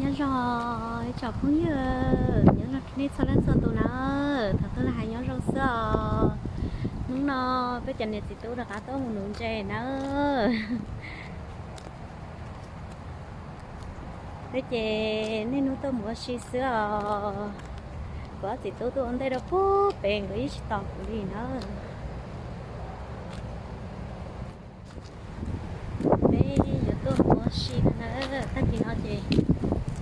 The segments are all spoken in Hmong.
Nyob zoo ib tsoom phooj ywg, nyob zoo nej txhua leej txhua tus na. Thaum twg los hais nyob zoo xwb os. Hnub no peb cov niam txiv tub rov qab tuaj mus nuv ntses na. Peb ces niaj hnub tuaj mus ua si xwb os. Kuv ob txiv tub tuaj ua ntej rau puag pem, nkawd yeej tsis tos kuv li na. Peb yuav tuaj mus ua si no na, tag kis no ces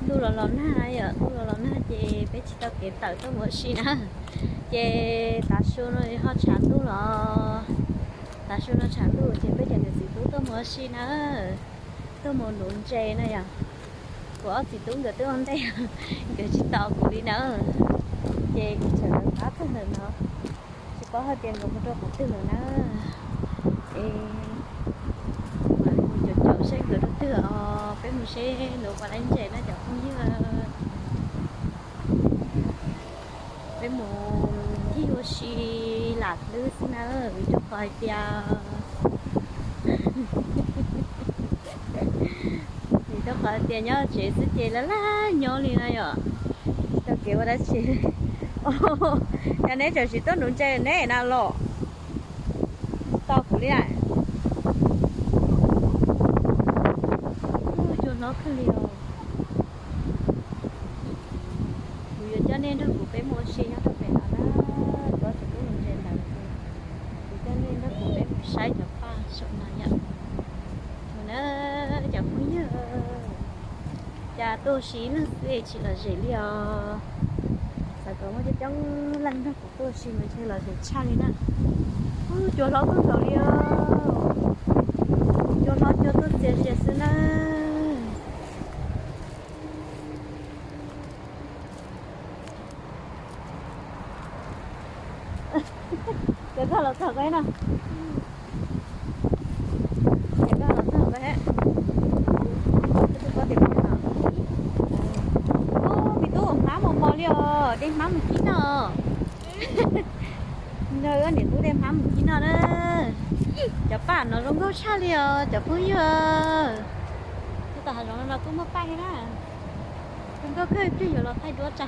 ntuj los los nag yom, ntuj los los nag ces peb tsis tau kev tawm tuaj mus ua si na. Ces tav su no ho tshav ntuj los, tav su no tshav ntuj ces peb cov niam txiv tub tuaj mus ua si na, tuaj mus nuv ntses na yom. Kuv ob txiv tub nkawd twb ua ntej, nkawd tsis tos kuv li na. Ces kuv tseem lawv pab txog ntawm no, tsis paub hais tias nkawd mus rau qhov twg lawm na. Es mam li mus caum caum seb nkawd rau twg os, peb mus seb nuv puas laib ntses na cov phooj ywg. Peb mus ncig ua si lam hlwb xwb na, vim rau qhov hais tias, vim rau qhov hais tias nyob tsev xwb ces laj laj nyob li no yom, tsis tau kev ua dab tsi. Yog neb tseem tsis tuaj nuv ntses neb na los tau kuv li na. Cua hlob kawg li os. Kuv yuav coj nej nrog kuv peb mus ua si nyob rau pem no na, kuv tsis tuaj nuv ntses ntawd. Kuv coj nej nrog kuv peb mus saib cov paj saum no yom. Mus na cov phooj ywg, cas tuaj ua si ib leeg xwb tsis lom zem li os. Xav kom muaj coob coob leej nrog kuv tuaj ua si mas ntshe lom zem tshaj li na. Ub, cua hlob kawg nkaus li os. Cua hlob cua tuaj txias zias xwb na. Cov koj los txog qe no. Cov koj los txog qe. Ub, me tub, hmab mos mos li os, de hmab mus kib noj. Nrog wb niam tub de hmab mus kib noj na. Cov paj no zoo nkauj tshaj li os cov phooj ywg. Tuaj tom hav zoov no kuj muaj paj li na. Zoo nkauj kawg, ib pliag yuav los thaij duab tsa.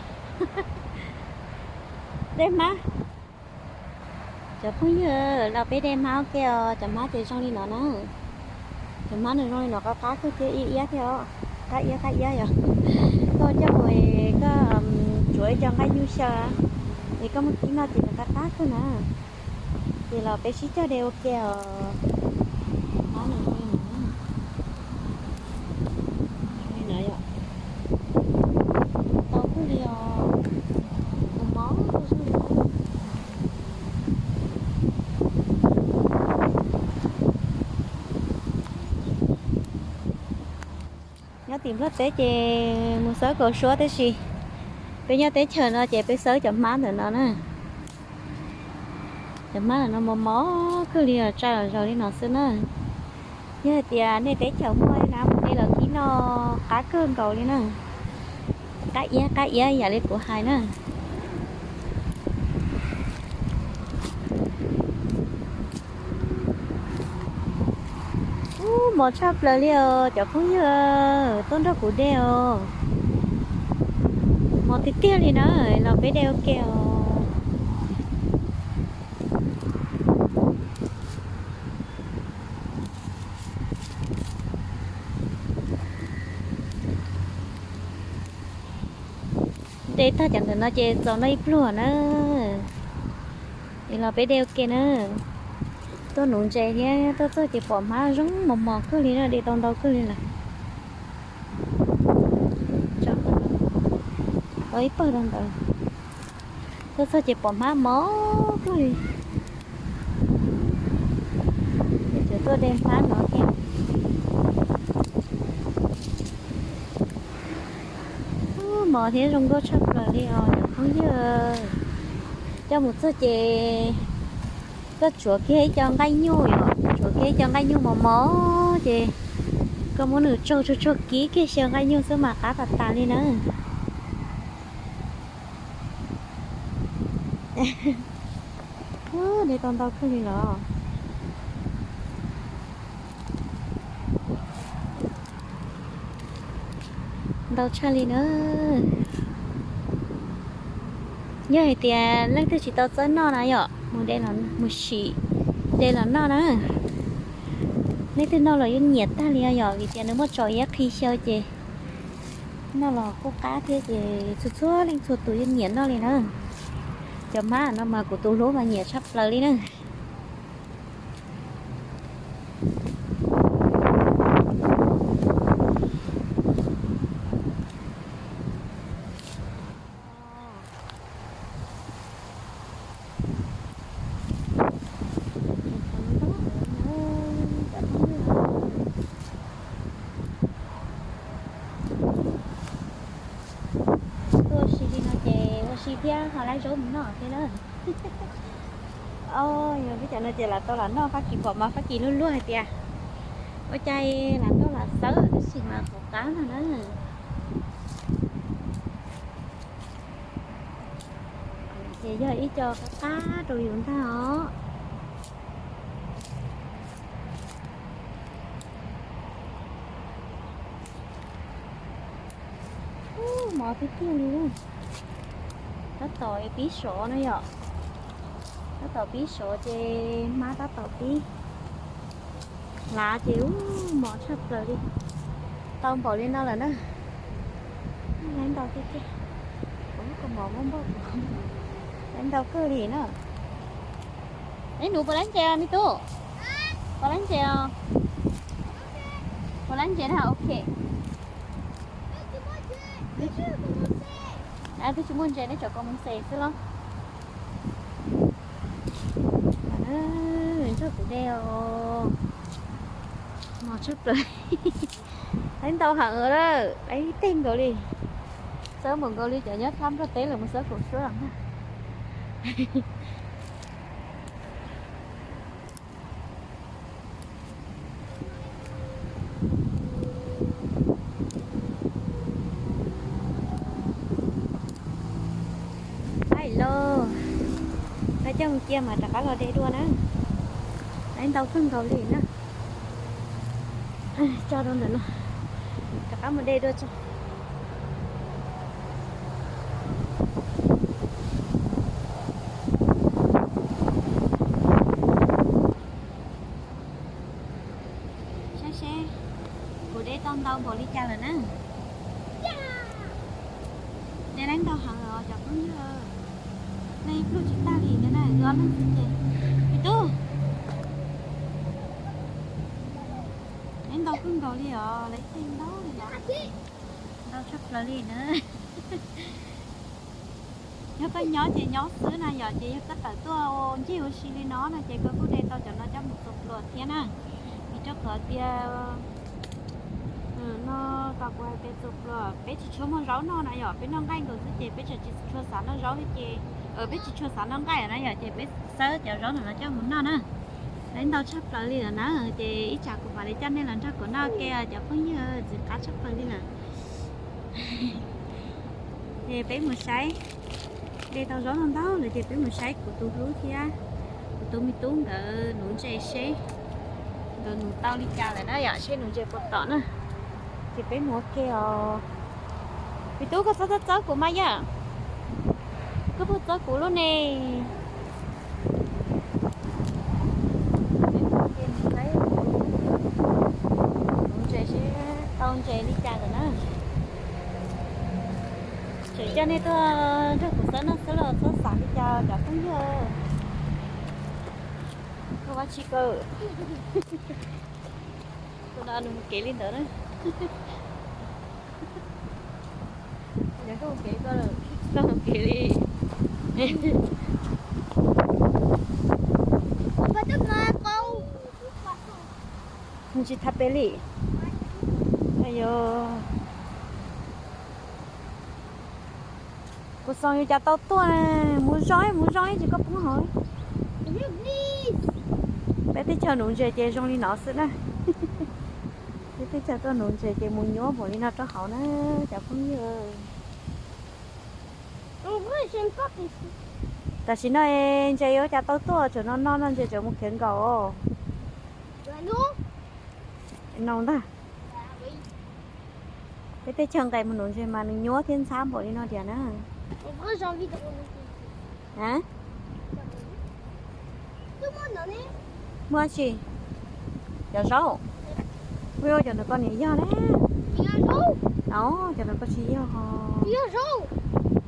De hmab. Cov phooj ywg, los peb de hmab ua ke os, cov hmab ces zoo li no na. Cov hmab nws zoo li no qab qab kawg thiab, iab iab thiab os. Qab iab qab iab yom. Koj coj mus koj tsuav ib co nqaij nyuj xyaw, es koj muab kib noj ces nws qab qab kawg na. Ces los peb sib cog de ua ke os. Hmab nws zoo li no, zoo li no yom. Ntau kawg li os. Mos mos. Nyob tim Nplog teb ces mus xawb kaus suab tib si. Peb nyob teb chaws no ces peb xawb cov hmab ntawm no na. Cov hmab ntawm no mos mos kawg li os, tsa los zaws li no xwb na. Yog hais tias nej teb chaws muaj na, mus de los kib noj qab kawg nkaus li na. Qab iab qab iab yam li kuv hais na. Ub, mos tshaj plaws li os cov phooj ywg, tuaj nrog kuv de os. Mos tiag tiag li na, los peb de ua ke os. De tag cov ntawm no ces txaus noj ib pluag na. Es los peb de ua ke na. Tuaj nuv ntses thiab tuaj txog ces pom hmab zoo mos mos kawg li na, de tau ntau kawg li lawm. Tso qhov no, tau ib pawg rau ntawd. Tuaj txog ces pom hmab mos kawg li. Ces tuaj de hmab no thiab. Ub, mos thiab zoo nkauj tshaj plaws li os cov phooj ywg. Coj mus txog ces koj tsuav kiag ib co nqaij nyuj yom, tsuav kiag ib co nqaij nyuj mos mos ces koj muab nws tsaug tsuag tsuag kib kiag xyaw nqaij nyuj xwb mas qab tas tas li na. Ub, de tau ntau kawg li los. Ntau tshaj li na. Yog hais tias leej twg tsis tau txawb noj na yom, mus de los, mus sim de los noj na. Leej twg noj los yuav nyiam tag li yom, vim tias nws muaj tso iab qhi xyaw ces noj los kuj qab thiab ces txhua txhua leej txhua tus yuav nyiam noj li na. Cov hmab no mas kuv tus hlub mas nyiam tshaj plaws li na. Tuaj ua si li no ces ua si thiab ho laib zaub mus noj thiab na. Yog peb cov no ces lam tau lam noj, Fab Kis pom mas Fab Kis luag luag hais tias ua cas lam tau lam xawb tab sis mas kuv qab no na. Ces yog ib co qab qab rau yus ntag os. Ub, mov tiag tiag li. Tab tom pib sov no yom. Tab tom pib sov ces hmab tab tom pib hlav ces ub mov tshaj plaws li. Tau npaum li no lawm na. Laib ntau tiag tiag. Kuv lub kaus mom muab npauj kuv. Laib ntau kawg li na. Ib nus puas laib ntses os me tub? Puas laib ntses os? Puas laib ntses na, ok. Twb tsis muaj ntses, neb tsam koj mus xes xwb los. Nrog kuv de os. Mos tshaj plaws. Laib ntau heev lawm, laib teg nkaus li. Xawb npaum nkaus li cov nyob thab nplog teb lawm mus xawb kaum suab los ntag. Hais lauj, peb coj mus cia mas rov qab los de dua na. Laib ntau kawg nkaus li na. Tso rau ntawm no, rov qab mus de dua tso. Saib seb kuv de tau ntau npaum li cas lawm na. De laib ntau heev os cov phooj ywg. Nej pluj tsis tag li na, wb ob leeg xwb ces. Me tub, laib ntau kawg nkaus li os, laib teg ntau li os. Ntau tshaj plaws li na. Yog koj nyob ces nyob xwb na yom, ces yog koj tawm tuaj ua ncig ua si li no no ces koj kuj de tau cov no coj mus txua pluas thiab na. Vim rau qhov tias no, tau kuv hais tias txua pluas peb tsis tshua muaj zaub noj na yom, peb noj nqaij nkaus xwb ces peb tseem tsis tshua xav noj zaub thiab ces, peb tsis tshua xav noj nqaij na yom, ces peb xawb cov zaub no coj mus noj na. Laib ntau tshaj plaws li lawm na, ces ib tsam kuv mam li coj nej los nrog kuv noj ua ke cov phooj ywg, ntxim qab tshaj plaws li lawm. Ces peb mus saib, de tau zaub ntau ntau lawm ces peb mus saib kuv tus hlub thiab kuv tus me tub nkawd nuv ntses seb nkawd nuv tau li cas lawm na yom, seb nuv ntses puas tom na. Ces peb mus ua ke os. Me tub koj txhob txawb kuv mas yom. Koj puas txawb kuv lub ne? Nuv ntses seb tau ntses li cas lawm na. Tseem coj nej tuaj nrog kuv xawb noj xwb los txhob xav li cas cov phooj ywg. Koj ua tsis kaw. Tus no nws mus kev li ntawd na. Yog koj mus kev koj lawm, koj mus kev li. Nws tsis thab peb li. Yog kuv xav yus cas tau tuaj, mus zoo mus zoo tsis koj poob hauv. Peb teb chaws nuv ntses ces zoo li no xwb na. Peb teb chaws tuaj nuv ntses ces mus nyuab npaum li no rau hauv na cov phooj ywg. Tam sim no ntses yuav cas tau tuaj, tseem no no no ntses tseem mus khiav nkaus. No ntag. Peb tej chaw nqes mus nuv ntses mas nws nyuaj thiab ntxhab npaum li no tiag na. A, muaj tsi? Cov zaub. Ua cov ntawm koj niam yog na. Os, cov ntawm koj tsis yog os.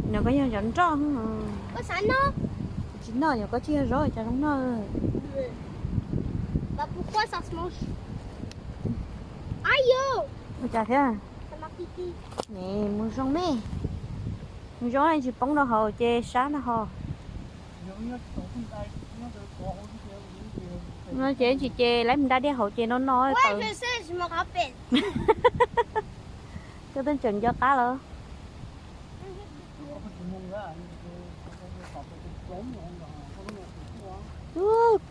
Ntawm koj yog cov nroj. Tsis noj, yog koj tsis yog zaub cov zoo noj. Ua cas thiab? Mus zoo me, mus zoo tsis poob rau hauv ces sab na ho. No ces tsis ces laib mus da dej hauv ces no no tau. Koj twb tseem nco qab lawm.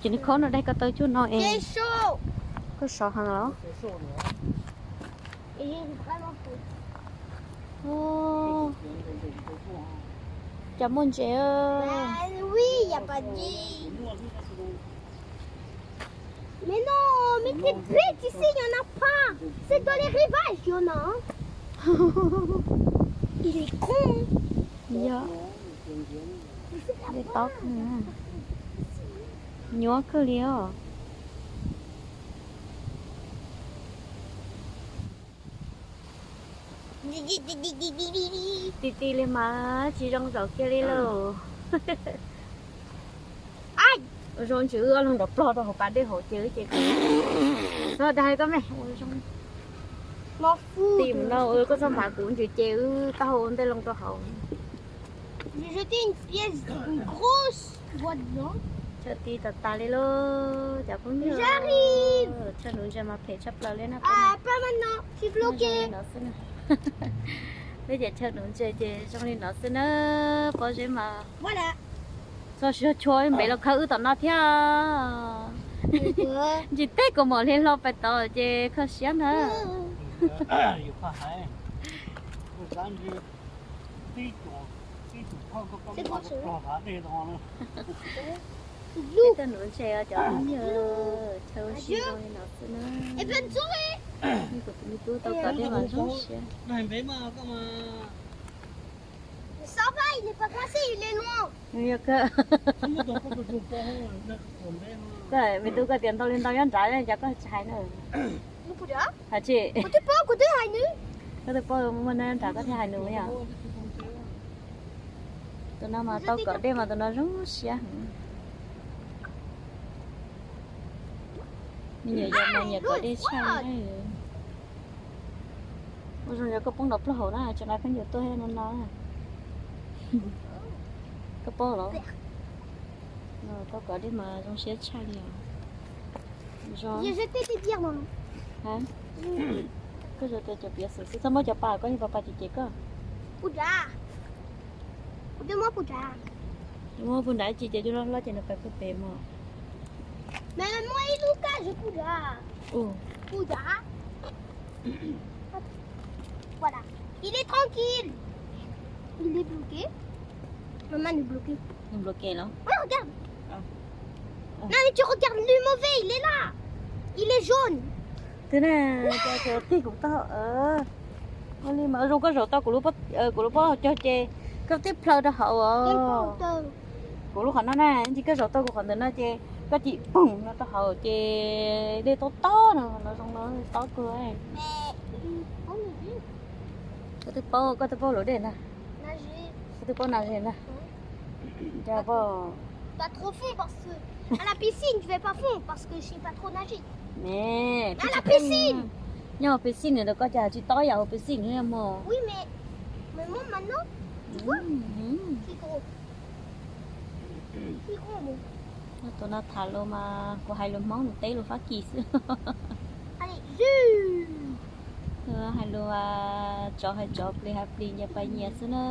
Ces nws khob no dai ko taw cuag no es koj sov heev los? Cas muaj ntses. Mais non, mais t'es bête, ici, il y en a pas. C'est dans les rivages, il y en a, hein. Il est con. Yog, dej tob kawg, nyuaj kawg li os. Ti ti li mas tsis zoo zaum kiag li lauj. Ua zoo ntsws wb ob leeg nrov plog rau hauv pas dej hauv ces wb ces, no dag koj me, ua zoo. Tim no koj txhob npam kuv ntsws ces wb taub hau ua ntej loo rau hauv. Chaw ti tas tas li lauj cov phooj ywg. Chaw nuv ntses mas phem tshaj plaws li na. Peb ces chaw nuv ntses ces zoo li no xwb na. Pob zeb mas txog siav chua npev los khawb wb tom no thiab. Ntsis teb kaus mom hliv hlo pais tod ces kho siab ntag. Peb tuaj nuv ntses os cov phooj ywg, chaw ua si zoo li no xwb na. Kuv tus me tub tau kov dej mas zoo siab. Yog kawg. Koj me tub koj tias ntau li ntau nyob nrad cas koj tsis hais na? Hais tsis? Koj twb paub muaj nyob nrad koj thiaj hais nws yom. Tus no mas tau kov dej mas tus no zoo siab heev. Me nyuam yaus mas nyiam kov dej tshaj. Ua zoo yog koj poob nrov plaub hau na, tsis nqa khaub ncaws tuaj no no. Koj paub los? Tau kov dej mas zoo siab tshaj li os. Koj zoo cov piav xwm xwb, txhob muab cov pa koj, yog pa pa ces ces koj. Muab puag nrad ib ce ces coj loj loj ces nws pais puag pem mog. Voilà. Il est tranquille. Il est bloqué. Maman, il est bloqué. Nws bloqué los? Ouais, regarde. Non, mais tu regardes le mauvais, il est là. Il est jaune. Twb na, tig kuv tau. Ua li mas zoo koj zaum tau kuv lub pob hauv caug ces koj twb plhaw rau hauv os. Kuv lub qhov no na, ntsis koj zaum tau kuv qhov ntawm no ces koj cim poog no rau hauv ces dej tob tob no, no zoo no tob kawg. Koj twb paub, koj twb paub luam dej ntag. Koj twb paub nas ze ntag. Pas trop fond parce que à la piscine, je vais pas fond parce que je sais pas trop nager. À la piscine. Nyob hauv piscine nws rau koj cas tsis tob yam hauv piscine mog. Oui, mais, mais moi maintenant, tu vois, c'est trop. Tus no tham lus mas kuv hais lus Hmoob nws teb lus Fab Kis xwb. Hais lus tsov hais tsov, plis hais plis, nyias pais nyias xwb na.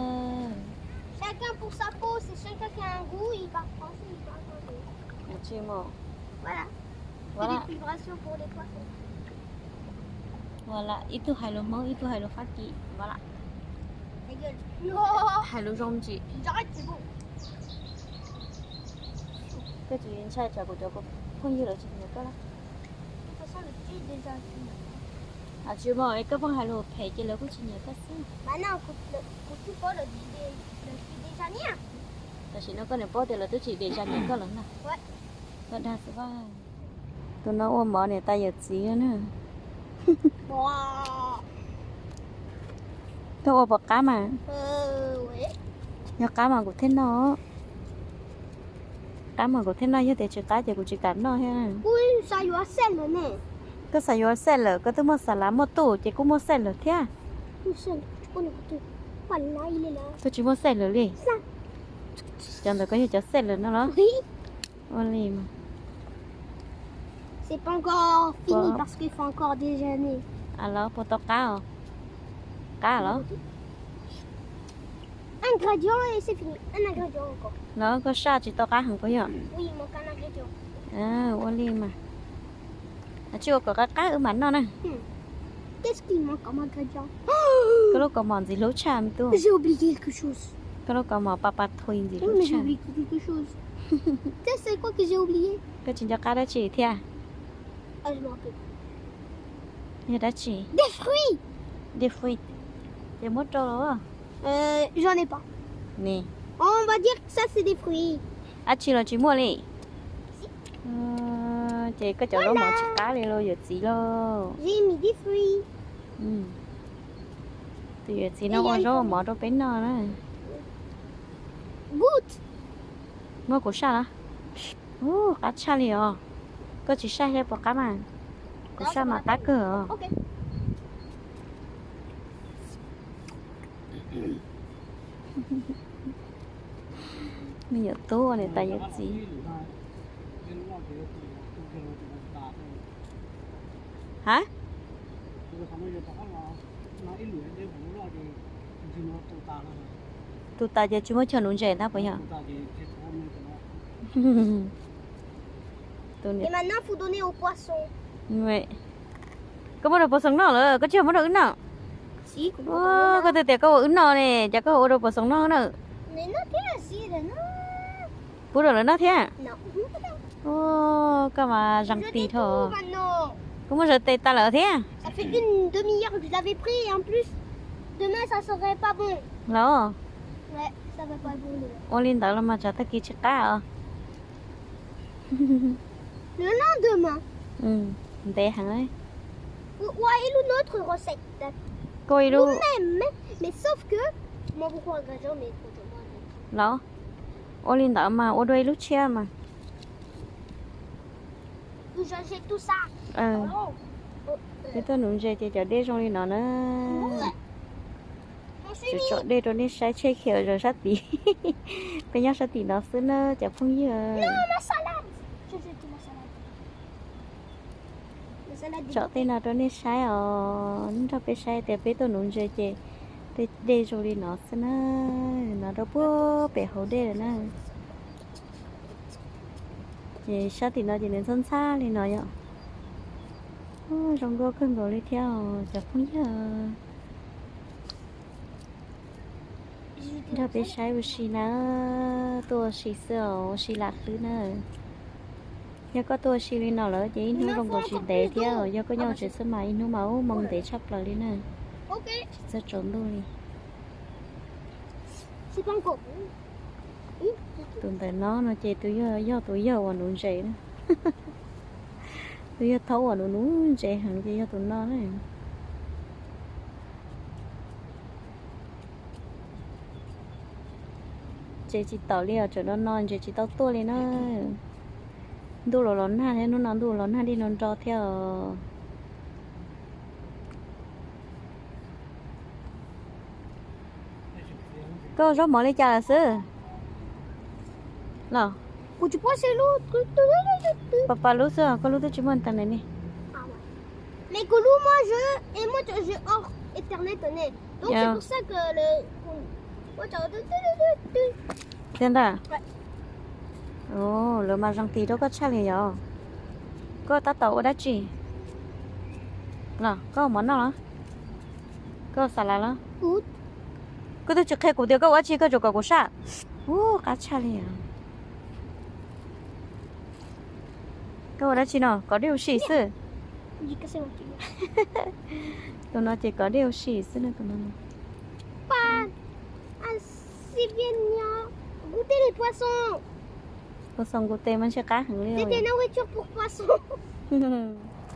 Chacun pour sa peau, c'est chacun qui a un goût, il parle français, il parle anglais. Tsis mus. Voilà. Des vibrations pour les poissons. Voilà, ib tug hais lus Hmoob, ib tug hais lus Fab Kis, voilà. Hais lus zoo ntsis. Koj tsis ntshai tsam kuv cov phooj ywg lawv tsis nyiam koj los? Tsis muaj, koj pheej hais lus phem ces lawv kuj tsis nyiam koj xwb. Tam sim no koj niam paub tias lawv twb tsis de zam nyiam koj lawm na. Koj dag xwb. Tus no ua mov niam tais yawm txiv na. Koj ua puas qab mas? Yog qab mas kuv thiaj noj. Qab mas kuv thiaj noj, yog tias tsis qab ces kuv tsis kam noj thiab. Koj xav yuav xej lawm, koj twb muaj xas lav muaj tuj ces kuj muaj xej lawm thiab. Koj tsis muaj xej lawm li. Cov ntawd koj yog cov xej lawm no los? Ua li mas. Los puas tau qab os? Qab los? Los koj saj tsis tau qab heev puas yog? Ua li mas. Tsis ua kom qab qab wb mam noj na. Koj lub kaus mom ntxim hlub tshaj me tub. Koj lub kaus mom pa pa thuis ntxim hlub tshaj. Koj tsis nco qab dab tsi thiab? Yog dab tsi? Des fruits. Ces muab rau los. Ni, dab tsi los tsis muaj li. Ces koj cov zaub mov tsis qab li los yawm txiv lauj. Tus yawm txiv no ua zaub ua mov rau peb noj na. Muab kuv saj los? Qab tshaj li os. Koj tsis saj thiab puas qab mas? Kuv saj mas qab kawg os. Me nyuam tub ua niam tais yawm txiv. Ha? Tu tas ces tsis muaj chaw nuv ntses ntag puas yog? Koj muab rau puas xoos noj lawm, koj tsis muab rau wb noj. Koj twb tias koj ua wb noj ne, cas koj ua rau puas xoos noj na? Pub rau lawv noj thiab. Koj mas zam tis dhau. Koj muab zaws tes tas lawm thiab. Los, ua li ntawd los mas tsam tag kis tsis qab os. Ntev heev. Koj ib lub. Los, ua li ntawd mas ua dua ib lub tshiab mas. Peb tuaj nuv ntses ces cov dej zoo li no na. Tseem tso dej rau nej saib, tsheb khiav zog sab tid. Peb nyob sab tim no xwb na cov phooj ywg. Tso tej no rau nej saib os, nrog peb saib tias peb tuaj nuv ntses ces tej dej zoo li no xwb na. No rau puag pem hauv dej lawm na. Ces sab tim no ces nws ntxhab ntxhab li no yom. Zoo nkauj kawg nkaus li thiab os cov phooj ywg. Nrog peb saib ua si na, tuaj ua si xwb os, ua si lam hlwb na. Yog koj tuaj ua si li no lawm ces ib hnub zoo nkaus tsis ntev thiab, yog koj nyob hauv tsev xwb mas ib hnub mas ub moo ntev tshaj plaws li na. Tsis txawj tsaus ntuj li. Tus ntawm no no ces tus yog, yog tus yawg uas nuv ntses na. Tus yawg thaub uas nuv nuv ntses heev ces yog tus no na. Ntses tsis taus li os, tseem no no ntses tsis tau tuaj li na. Ntuj los los nag thiab, hnub no ntuj los nag dej nro nro thiab os. Koj zaub mov li cas lawm xwb los? Pas pas lub xwb, koj lub twb tsis muaj internet ne. Tiag ntag. Lawv mas zoo tis rau koj tshaj li yom. Koj tab tom ua dab tsi los? Koj ua mov noj los? Koj ua xas las los? Koj twb tsis qhia kuv tias koj ua dab tsi, koj tsuas kom kuv saj. Ub, qab tshaj li os. Koj ua dab tsi no? Kov dej ua si xwb. Tus no ces kov dej ua si xwb na tus no. Pas, así bien, goûter les poissons. Poisson goûter mas ntshe qab heev li. C'était nourriture pour poisson.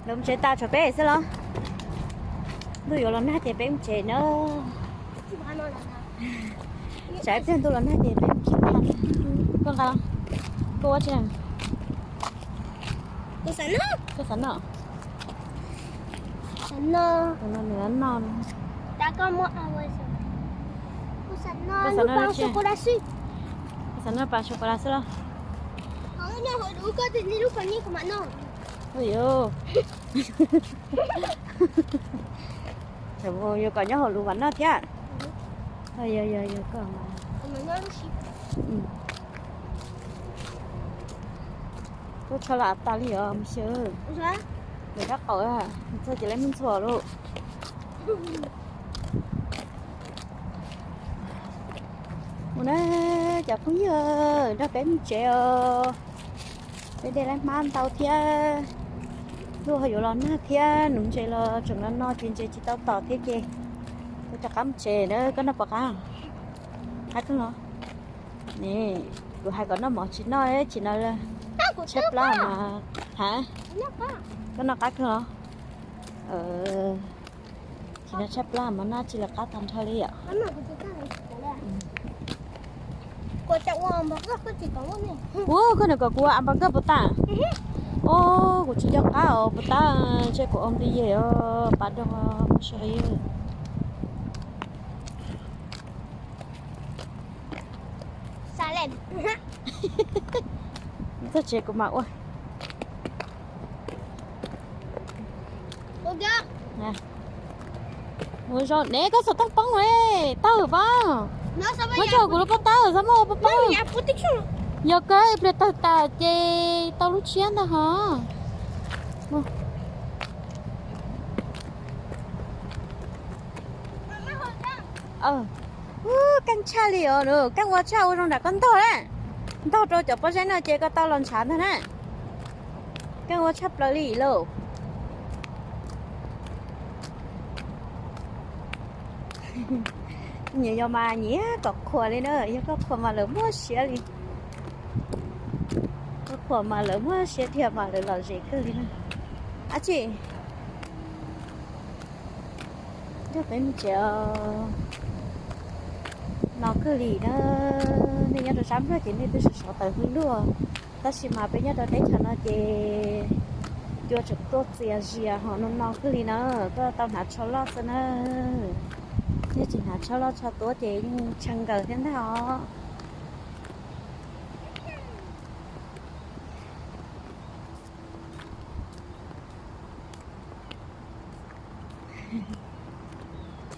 Los mus tsev tas tshuav peb xwb los? Ntuj yuav los nag ces peb mus tsev na. Tsam ib pliag ntuj los nag ces peb mus tsev tag. Koj nqa, koj ua tsi? Koj xav noj? Tus no nws noj. Koj xav noj pas sô kô la xwb los? Ua yuav kom nyob hauv lub mam noj thiab. Yog yog yog koj. Tuaj tsho los av tas li os xyw. Lawv rab qaum txog ces lawv mus ntxhua lauj. Mus na cov phooj ywg, nrog peb mus tsev os. Peb dej laib hmab ntau thiab, ntuj ho yuav los nag thiab, nuv ntses los tseem no no ces ntses tsis tau tom thiab ces kuv rov qab mus tsev na. Koj noj puas qab? Qab kawg los? Kuv hais kom noj mov tsis noj tsis no. Tshaj plab mas. Ha? Koj noj qab kawg los? Tsis no tshaj plab mas noj tsis lawv qab tag nrho li yom. Ua koj nws kom kuv ua a npa koj puas tas? Os, kuv tsis nco qab os puas tas, ntshe kuv ua npi yem os pas dog. Txog tsev kuv mam ua. Mus zoo ne, koj xov tooj poob ne, tawg pab. Muab tso kuv lub pob tawb, xav muab ua pob tawb. Yog kawg ib pliag tawg tas ces tau lub tshiab ntag hos. Keej tshaj li os, keej ua tshaj ua zoo nram koj ntog na. Ntog rau cov pob zeb no ces koj tau los ntshav ntag na. Keej ua tshaj plaws li lauj. Nyiam yog mas nyiam kom qhuas li na, yog koj qhuas mas lawv muaj siab li. Koj qhuas mas lawv muaj siab tiag mas lawv lom zem kawg li na. Ab tsi, nrog peb mus tsev os. No kawg li na, nej nyob rau sab Nplog ces nej twb sov sov tawm hwj luaj, tab sis mas peb nyob rau teb chaws no ces cua tseem tuaj txias zias ho no no kawg li na. Koj tau hnav tsho loj xwb na, yog tsis hnav tsho loj tsho tuab ces yeej tshee nkaws thiab ntag os.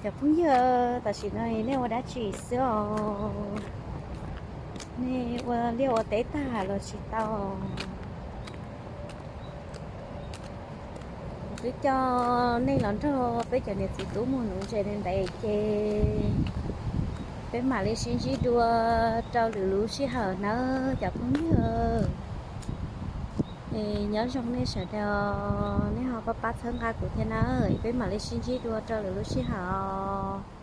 Cov phooj ywg, tam sim no nej ua dab tsi xwb os? Nej ua liaj ua teb tag los tsis tau? Twb coj nej los nrog peb cov niam txiv tub mus nuv ntses ntev ces peb mam li sib ntsib dua rau lwm lub sij hawm nawb cov phooj ywg. Nyob zoo nej sawv daws, nej ho pab pab txhawb nqa kuv thiab nawb, peb mam li sib ntsib dua rau lwm lub sij hawm os.